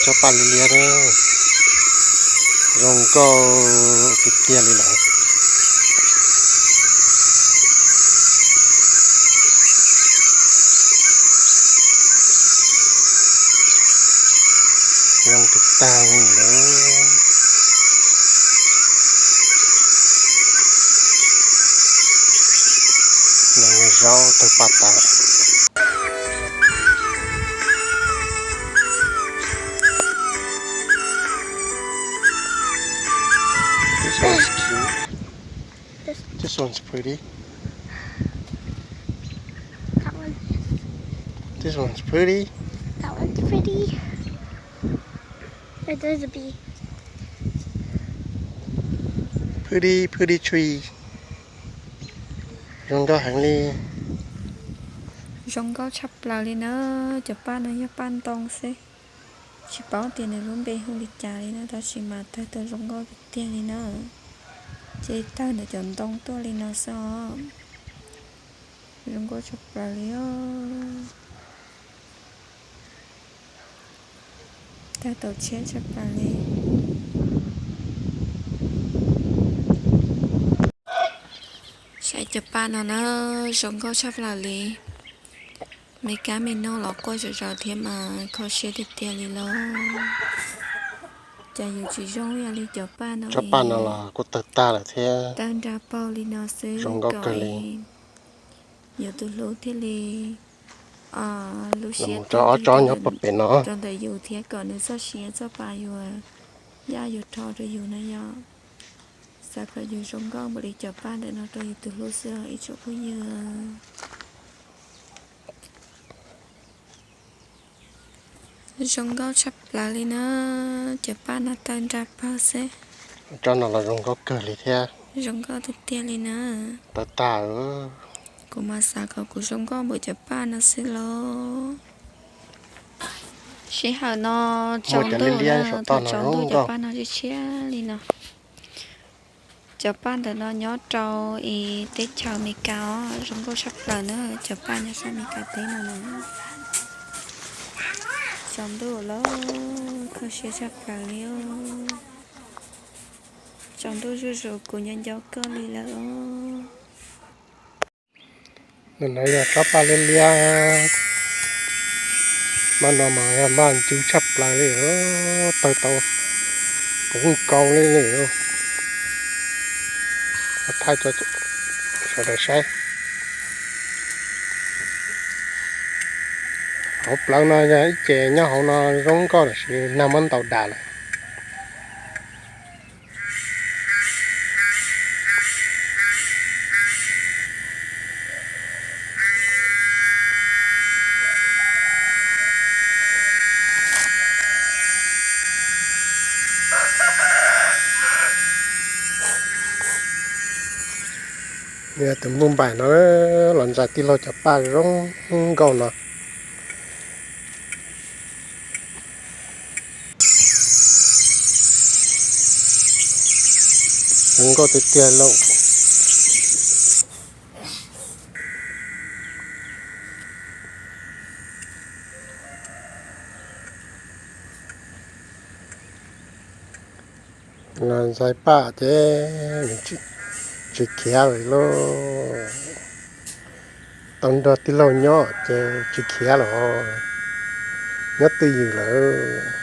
Tsob paj liab liab na, zoo nkauj tiag tiag li lawm. Zoo tag tag li lawm. No yog zaub tawg paj tas. This one's cute. This, this one's pretty. That one. This one's pretty. That one's pretty. It is a bee. Pretty, pretty tree. Zoo nkauj heev li. Zoo nkauj tshaj plaws li na. Cov paj no yog paj ntoo xwb. Tsis paub tias nws lub npe hu li cas li na, tab sis mas tawg tau zoo nkauj tiag tiag li na. Ces tawg ntawm cov ntoo tuaj li no xwb os. Zoo nkauj tshaj plaws li os. Tawg tau tshiab tshaj plaws li. Saib cov paj no na, zoo nkauj tshaj plaws li. Me kab me noog los quaj zom zaws thiab mas kho siab tiag tiag li lauj. Cas yus tsis zoo ib yam li cov paj no. Tsob paj no los kuj tawg tag lawm thiab. Tawg nra paug li no xwb zoo nkauj kawg li. Yus tus hlub thiaj li lub siab rau ob tsob nyob puag pem no, rau ntawm yus thiab kom nws txoj sia txoj pa yuav yaj yuav rho rau yus na yom. Xav kom yus zoo nkauj npaum li cov paj ntawm no rau yus tus hlub xwb os ib tsoom phooj ywg. Zoo nkauj tshaj plaws li na, cov paj no tawg nra pawg xwb. Tsob no los zoo nkauj kawg li thiab. Zoo nkauj tiag tiag li na. Tawg tag. Kuv mas xav kom kuv zoo nkauj npaum cov paj no xwb lauj. Sij hawm no tsaus ntuj na, thaum tsaus ntuj cov paj no tshiab tshiab li no. Cov paj ntawm no nyob rau ib teb chaws Amelikas os, zoo nkauj tshaj plaws na, cov paj nyob sab Amelikas teb no na. Tsaus ntuj lawm, kho siab tshaj plaws li os. Tsaus ntuj zuj zus kuv nco nco koj li lawm os. Ntawm no yog tsob paj liab liab, maj no mas yog maj ncw tshaj plaws li, tawg tau puv nkaus li li. Thaij rau sawv daws saib. Hauv plawv no yog ib ce nyob hauv no zoo nkauj tab sis nag muab ntaus dam lawm. Tus npauj npaim no los ntxais tij laug cov paj zoo nkauj no. Zoo nkauj tiag tiag lauj. Los ntxais paj ces tsis khiav lawm lauj. Tau nrog tij laug nyob ces tsis khiav lawm, nyob twj ywm lawm.